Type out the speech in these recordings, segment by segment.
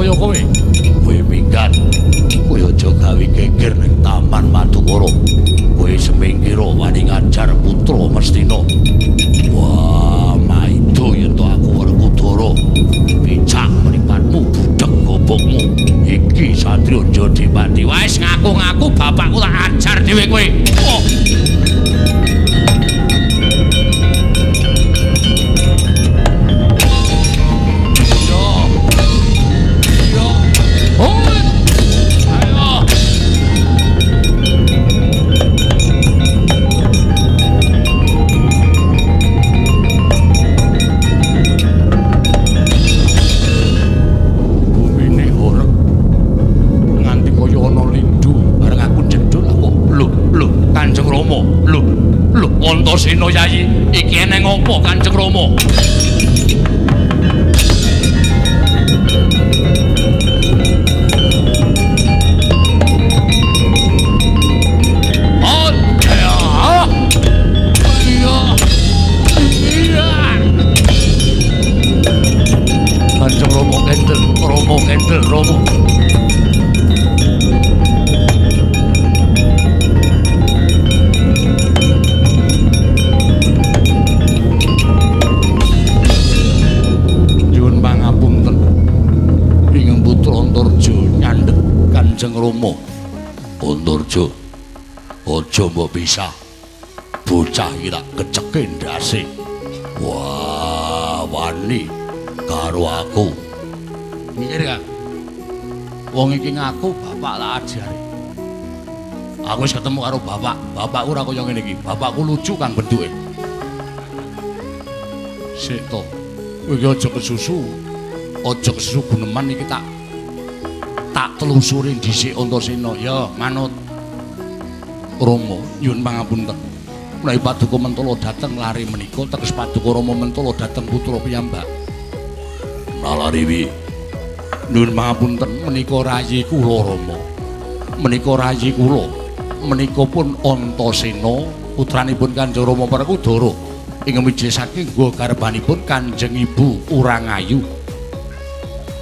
kaya kowe. Kowe minggat. Kowe aja gawe geger ning Taman Madukara. Kowe semingkira wani ngajar putra Mestina. Wah, maido yen to aku Werkudara. Picak mripatmu, budheg gobokmu. Iki satriya Jodipati. Wis ngaku-ngaku bapakku tak ajar dhewe kowe. Oh. Antasena Yayi, iki eneng apa Kanjeng Rama? Kanjeng Rama kendel, Rama kendel, Rama. Kanjeng Rama. Antarja, aja mbok pisah. Bocah iki tak keceke ndase. Wah, wani karo aku. Mikir, Kang. Wong iki ngaku bapak tak ajari. Aku wis ketemu karo bapak. Bapakku ora kaya ngene iki. Bapakku lucu Kang bentuke. Sik to. Kowe iki aja kesusu. Aja kesusu guneman iki tak telusuri dhisik Antasena. Ya, manut. Rama, nyuwun pangapunten. Menawi Paduka Mentala dhateng lare menika teges Paduka Rama Mentala dhateng putra piyambak. Nalari wi. Nyuwun pangapunten menika rayi kula Rama. Menika rayi kula. Menika pun Antasena putranipun Kanjeng Rama Werkudara ing mijil saking nggo garbanipun Kanjeng Ibu Urangayu.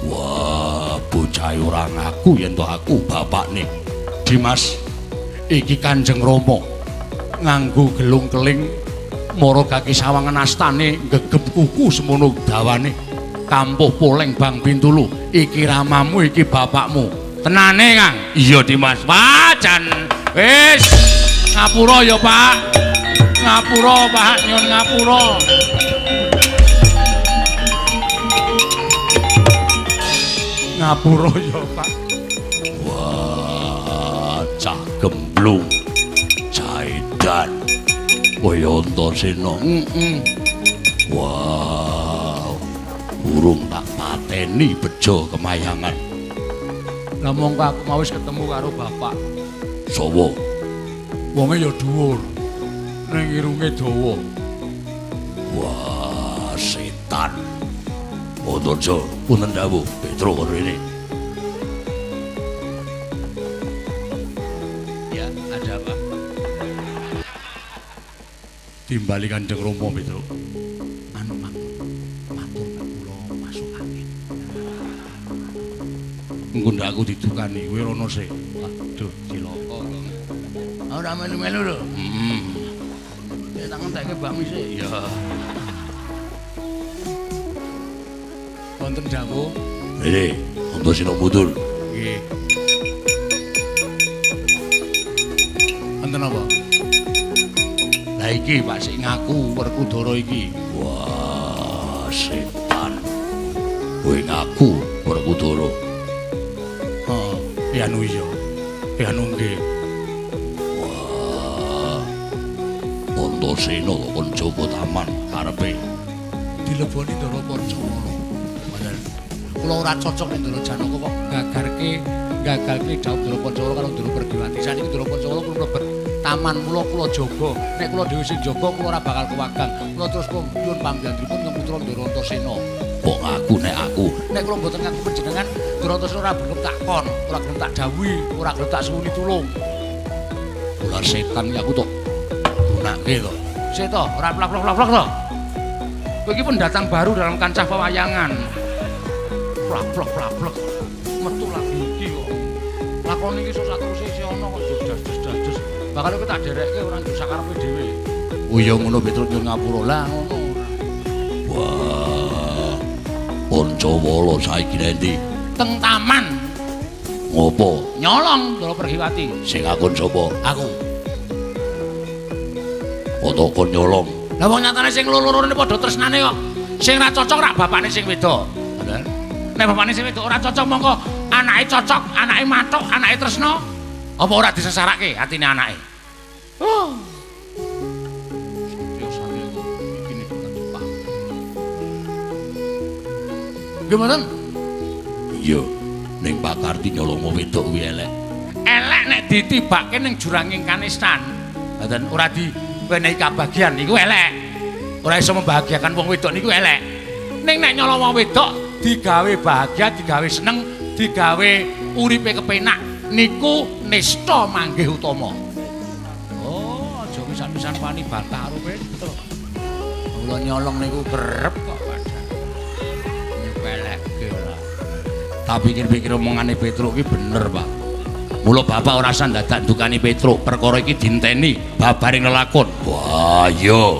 Wah, bocah ora ngaku yen to aku bapakne. Dimas, iki Kanjeng Rama nganggo gelung keling mara kaki sawangan astane gegem kuku semono dawane. Kampuh poleng bang Bintulu, iki ramamu, iki bapakmu. Tenane, Kang? Iya, Dimas. Wah, jan wis ngapura ya, Pak. Ngapura, Pak, nyun ngapura. Ngapura ya, Pak. Wah, cah gemblung. Caidan. Kowe Antasena. Heeh. Wah. Urung tak pateni bejo kemayangan. Lah mongko aku mau wis ketemu karo bapak. Sowo? Wonge ya dhuwur. Ning irunge dawa. Wah, setan. Antarja, punten dawuh, Petro rene. Ya, ada apa? Timbali Kanjeng Rama, Petro. Anu, Mang, matur nek kula masuk angin. Engko ndak aku didukani, kowe rono sik. Waduh, cilaka kok. Ora melu-melu lho. Heeh. Ya tak ngentekke bakmi sik. Ya. Wonten dawuh. Rene, Antasena mundur. Nggih. Wonten apa? Lah iki Pak sik ngaku Werkudara iki. Wah, setan. Kowe ngaku Werkudara. Heeh, ya anu iya. Ya anu nggih. Wah. Antasena kon jaga taman karepe dileboni Ndara Pancawala. Kula ora cocok nek Ndara Janaka kok gagalke dhawuh Ndara Pancawala karo Ndara Pergiwati. Saniki Ndara Pancawala kula mlebet taman mula kula jaga. Nek kula dhewe sing jaga kula ora bakal kewagang. Kula terus kula nyuwun pambiyantunipun ke putra Ndara Antasena. Kok ngaku nek aku? Nek kula mboten ngaku panjenengan Ndara Antasena ora gelem tak kon, ora gelem tak dawuhi, ora gelem tak suwuni tulung. Kula setan iki aku tok gunake to. Sik to, ora plak-plak-plak to. Kowe iki pendatang baru dalam kancah pewayangan. Plak-plak-plak. Metu lagi iki kok. Lakon iki iso sateruse isih ana kok das-das-das. Bakal kowe tak derekke ora njuk sakarepe dhewe. Oh iya ngono Petruk nyuwun ngapura. Lah ngono. Wah. Pancawala saiki endi? Teng taman. Ngopo? Nyolong Ndara Pergiwati. Sing akon sapa? Aku. Foto kon nyolong. Lah wong nyatane sing loro-lorone padha tresnane kok. Sing ra cocok rak bapakne sing wedok. Bener. Nek bapakne sing wedok ora cocok mongko anake cocok, anake mathuk, anake tresna. Apa ora disesarake atine anake? Oh. Satya kok iki nek ora cepak. Nggih mboten? Iya. Ning Pak Karti nyolong wong wedok kuwi elek. Elek nek ditibake ning juranging kanistan. Mboten ora diwenehi kabagian niku elek. Ora iso membahagiakan wong wedok niku elek. Ning nek nyolong wong wedok digawe bahagia, digawe seneng, digawe uripe kepenak niku nista manggih utama. Oh, aja pisan-pisan wani bantah karo Petruk. Kula nyolong niku kerep kok padha. Nyepelekke ora. Tak pikir-pikir omongane Petruk ki bener, Pak. Mula bapak ora usah dadak ndukani Petruk, perkara iki dinteni babaring lelakon. Wah, iya.